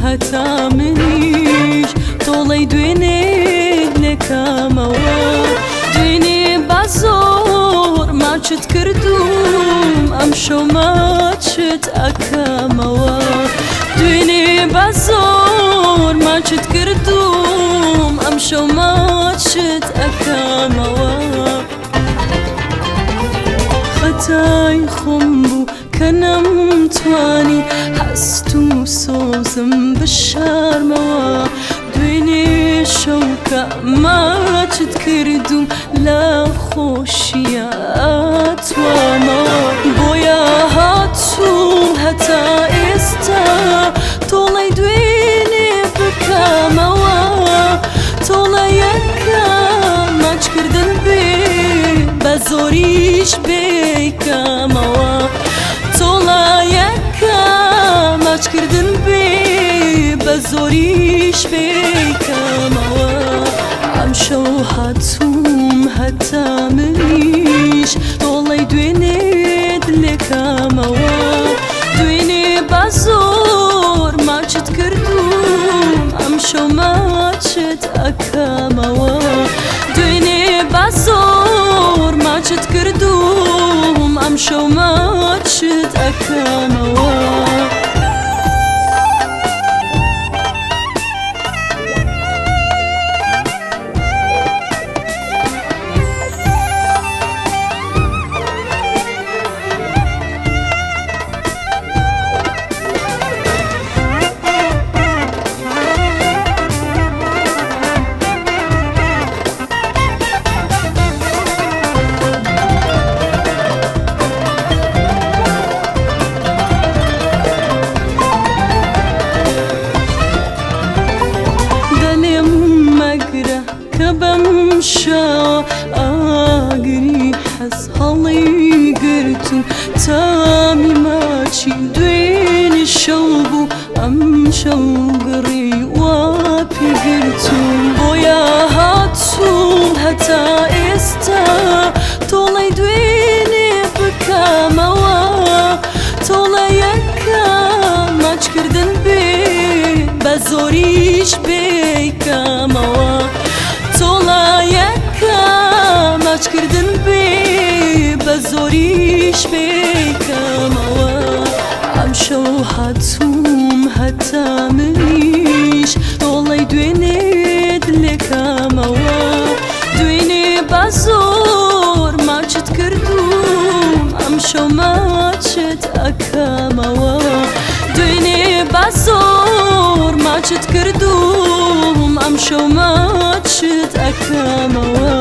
هەتا منیش تۆڵەی دوێنێ لێکامەوە. دوێنێ بە زۆر ماچت کردووم، ئەمشەو ماچت ئەکەمەوە. دوێنێ بە زۆر ماچت کردووم، ئەمشەو ماچت ئەکەمەوە. خەتای خۆم بوو کە نەمتوانی هەست و سۆزم بشارمەوە. دوێنێ شەو کە ماچت کردوم لە خۆشیە ئەتوامەوە. بۆیە هاتووم هەتا ئێستا تۆڵەی دوێنێ بکەمەوە. تۆڵەیەکە ماچکردن بێ بە زۆریش بێکەمەوە. تۆڵەیەکە ماچکردن بێ بە زۆریش بێکەمەوە. ئەمشەو هاتووم هەتا منیش تۆڵەی دوێنێت لێکەمەوە. دوێنێ بە زۆر ماچت کردووم، ئەمشەو ماچت ئەکەمەوە. دوێنێ بە زۆر ماچت کردووم، ئەمشەو ماچت ئەکەمەوە. دەلێم مەگرە کە بەم شەوە ئاگری حەز هەڵی گرتوم. تامی ماچی دوێنێ شەو بوو، ئەم شەو گڕی وا پێگرتوم. بۆیە هاتووم هەتا ئێستا تۆڵەی دوێنێ بکەمەوە. تۆڵەیەکە ماچکردن بێ بە زۆریش بێکەمەوە. تۆڵەیەکە ماچکردن بێ بە زۆریش بێکەمەوە. ئەمشەو هاتووم هەتا منیش تۆڵەی دوێنێت لێکەمەوە. دوێنێ بە زۆر ماچت کردووم، ئەمشەو ماچت ئەکەمەوە. دوێنێ بە زۆر ماچت کردووم، ئەمشەو ماچت ئەکەمەوە.